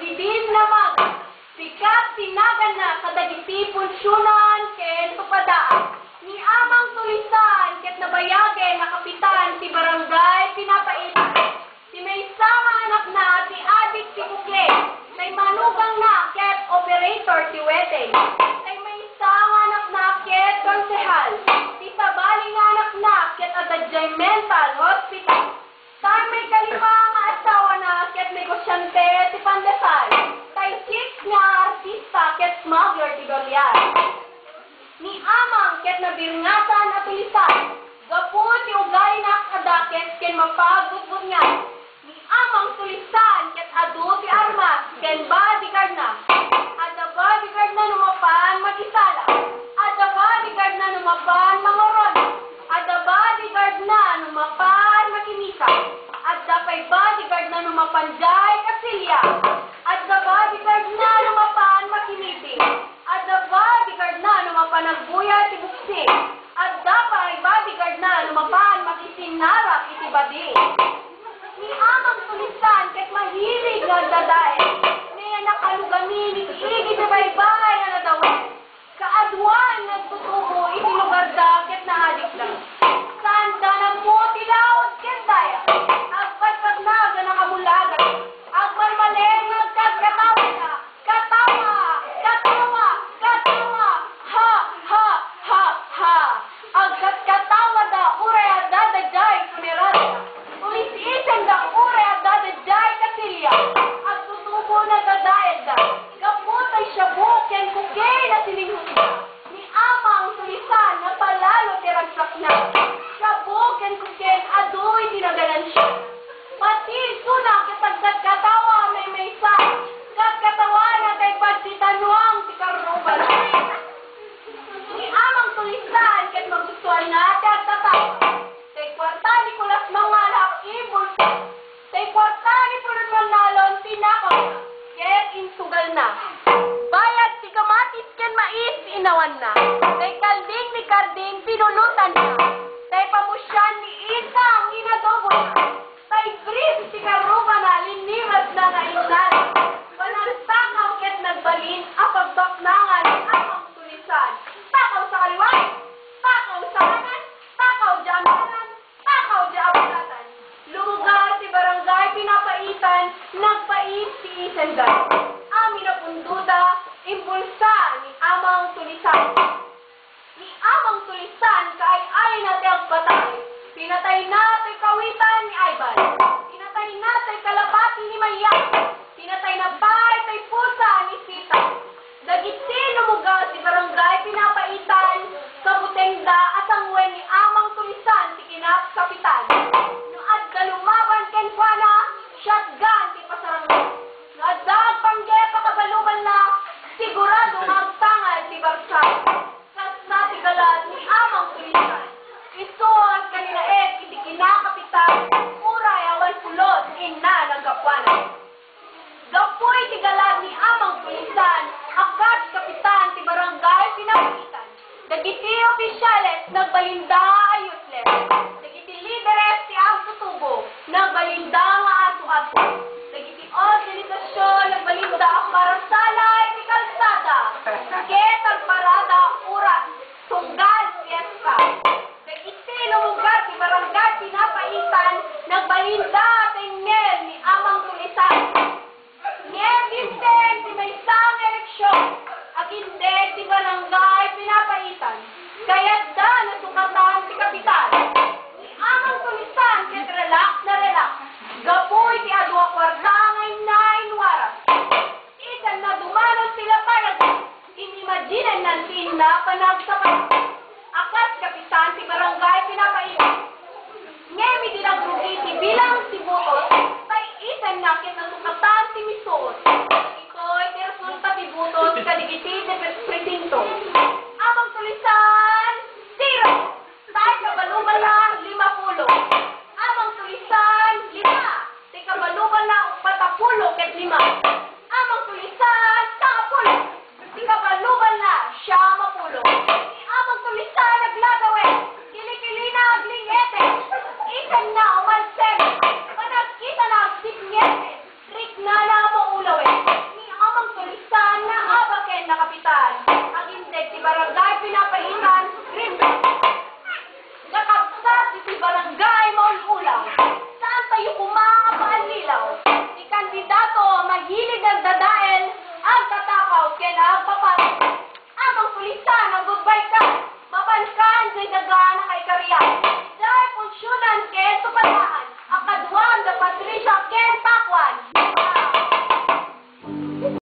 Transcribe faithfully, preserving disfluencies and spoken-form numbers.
Idin namaga, pikat ti naganna kadagiti punsionan ken tupadaan. Ni Amang Tulisan ket nabayagen a kapitan ti barangay Pinapaitan. Ti maysa nga anakna ti adik ti bukle, tay manugangna ket operator ti weteng. Tay maysa nga anakna ket konsehal. Ti sabali nga anakna ket adda diay mental hospital. Tay maikalima nga asawana ket negosiante ti pandesal. Tay six nga artista ket smuggler ti dolyar. Ni Amang ket nabirngatan a Tulisan, gapu ti ugalina a dakes ken mapagbutbutngan. Ni Amang Tulisan ket adu ti armas ken bodyguardna. Adda bodyguardna no mapan makisala. Adda bodyguardna no mapan manguruna. Adda bodyguardna no mapan makimisa. Adda pay bodyguardna no mapan diay kasilya. Adda bodyguardna no mapan makimiting. Adda bodyguardna no mapan agbuyat ti buksi. Adda pay bodyguardna no mapan makisinarap iti badi. Ni Amang Tulisan ket mahilig nga agdadael. Ni anak a lugamin iti igi ti baybay a nadawel. Kaaduan nga agtutubo iti lugarda ket naadikda. Saanda nammo ti laud ken daya. Agpatpatnag a nakamulaga. Agmalmalem nga agkatkatawada. Katawa! Katawa! Katawa! Ha! Ha! Ha! Ha! Agkatkatawada uray adda daydiay punerarya. Ulis-isenda uray adda daydiay kasilya. Agtutubo nga agdadaelda. Gapu tay shabu ken cocaine a sininghutda. Ni Amang Tulisan, napalalo ti ragsakna. Shabu ken cocaine adu iti naganansiana. Pati isuna ket agkatkatawa a maymaysa. Katkatawana tay pagsitanuang ti karrubana. Ni Amang Tulisan ket magustuanna ti agtatawa. Tay kuarta ni Kulas Mangalak, imbulsa. Tay kuarta ni Pulot Manalon, tinakaw ket insugalna. Bayad ti kamatis ken mais, inawanna. Tay kalding ni Karding, pinulotanna. Tay pamusian ni Isang, inadobona. Tay brief ti karrubana, linirasna nga innala. Panagtakaw ket nagbalin a pagbaknangan ni Amang Tulisan. Takaw sa kaliwa, takaw sa kanan, takaw diay amanan, takaw diay abalatan. Lumugar ti barangay Pinapaitan, nagpait ti isenda. Amin a pundoda, imbulsa ni Amang Tulisan. Ni Amang Tulisan, kaay-ayna ti agpatay. Pinatayna toy kawitan ni Ayban. Pinatayna toy kalapati ni Maria. Pinatayna pay toy pusa ni Sita. Dagiti lumugar ti barangay Pinapaitan, kabutengda a sanguen ni Amang Tulisan ti kinapkapitan. No adda lumaban kenkuana, shotgun ti pasarangna. No adda agpanggep a kabalumanna, sigurado nga agtangad ti barsa. Kasta ti galad ni Amang Tulisan. Isu a agkaninaed iti kinakapitan, uray awan pulot inna naggapuana. Gapu iti galad ni Amang Tulisan a kas kapitan ti barangay Pinapaitan, dagiti ofisiales nagbalinda a useless. Dagiti lideres ti agtutubo, nagbalinda nga aso-aso. Dagiti organisasyon, nagbalinda a parasala iti kalsada ket agparada oras tunggal fiesta. Dagiti lumugar ti barangay Pinapaitan, nagbalinda a tengngel ni Amang Tulisan. Ngem dimteng ti maysa nga eleksion, agindeg ti barangay Pinapaitan. Kayatda nasukatan ti kapitan. Ni Amang Tulisan ket relax na relax. Gapu iti adu a kuarta nga inna inwaras. Isanna dumanon ti lapayag. Inimaginanna ti inna panagsapat. A kas kapitan ti barangay Pinapaitan. Ngem idi nagrugi ti bilang ti botos, tay isanna ket nasukatan ti misuot. Itoy ti resulta ti botos kadagiti presinto.